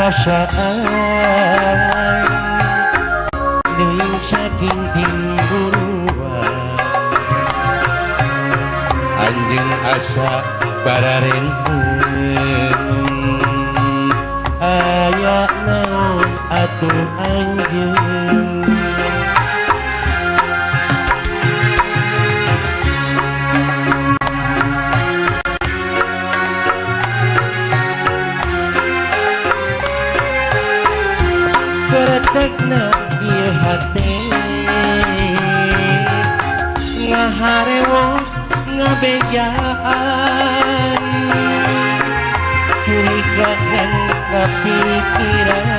Perasaan deui saking timburuan anjeun asa bararenteng aya naon atuh anjeun. Keretekna ieu hate ngaharewos ngabejaan curiga ngan kapikiran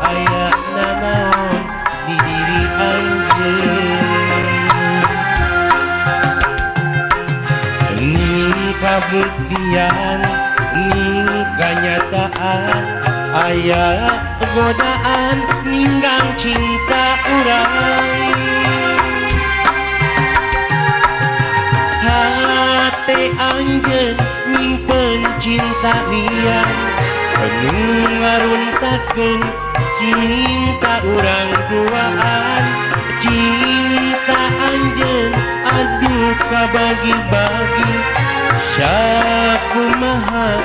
aya nanaon di diri anjeun ning kabuktian ning kanyataan aya godaan ninggang cinta urang hate anjeun nyimpen cinta lian nu ngaruntakeun cinta urang duaan cinta anjeun aduh kabagi-bagi sakumaha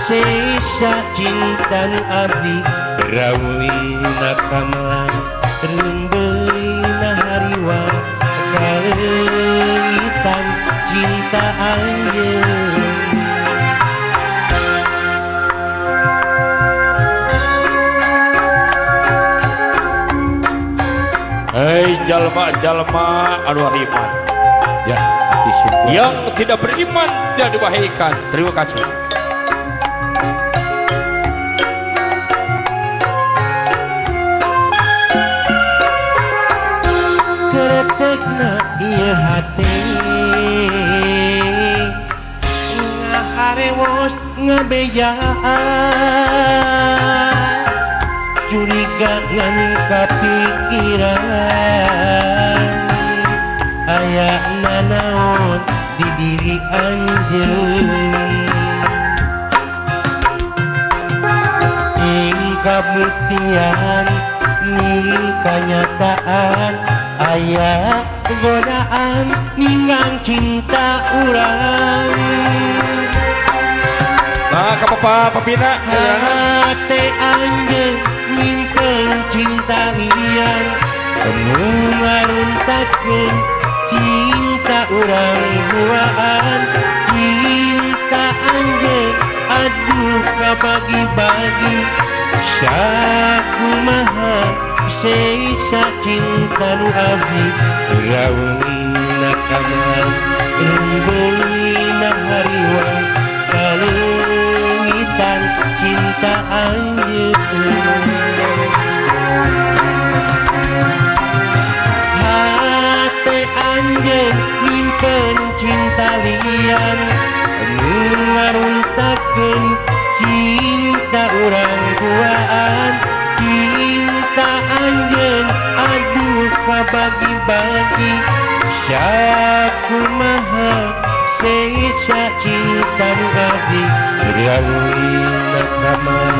sesa cinta nu abdi rawina kamelang rembeuna hariwang kaleungitan cinta anjeun. Hei jalma-jalma anu iman ya, syukur. Yang tidak beriman tidak dibahagikan. Terima kasih. Keretekna ieu hate ngaharewos ngabejaan curiga ngan kapikiran aya nanaon di diri anjeun ing kabuktian ning kanyataan aya godaan ninggang cinta urang. Nah, ka Papa Papina. Hate anjeun nyimpen cinta lian nu ngaruntakeun cinta urang duaan cinta anjeun aduh kabagi-bagi sakumaha sesa cinta nu abdi raungna kamal rembeuna hariwang kaleungitan cinta anjeun hate anjeun nyimpen cinta lian nu ngaruntakeun cinta urang duaan cinta anjeun aduh kabagi-bagi sakumaha sesa cinta nu abdi rawina kamal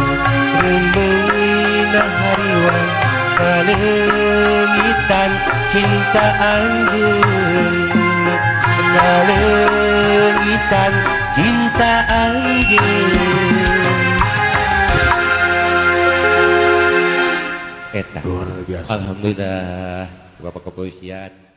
rembeuna hariwang kaleungitan cinta anjeun kaleungitan cinta anjeun. Eta Luar biasa. Alhamdulillah Bapak Kepolisian.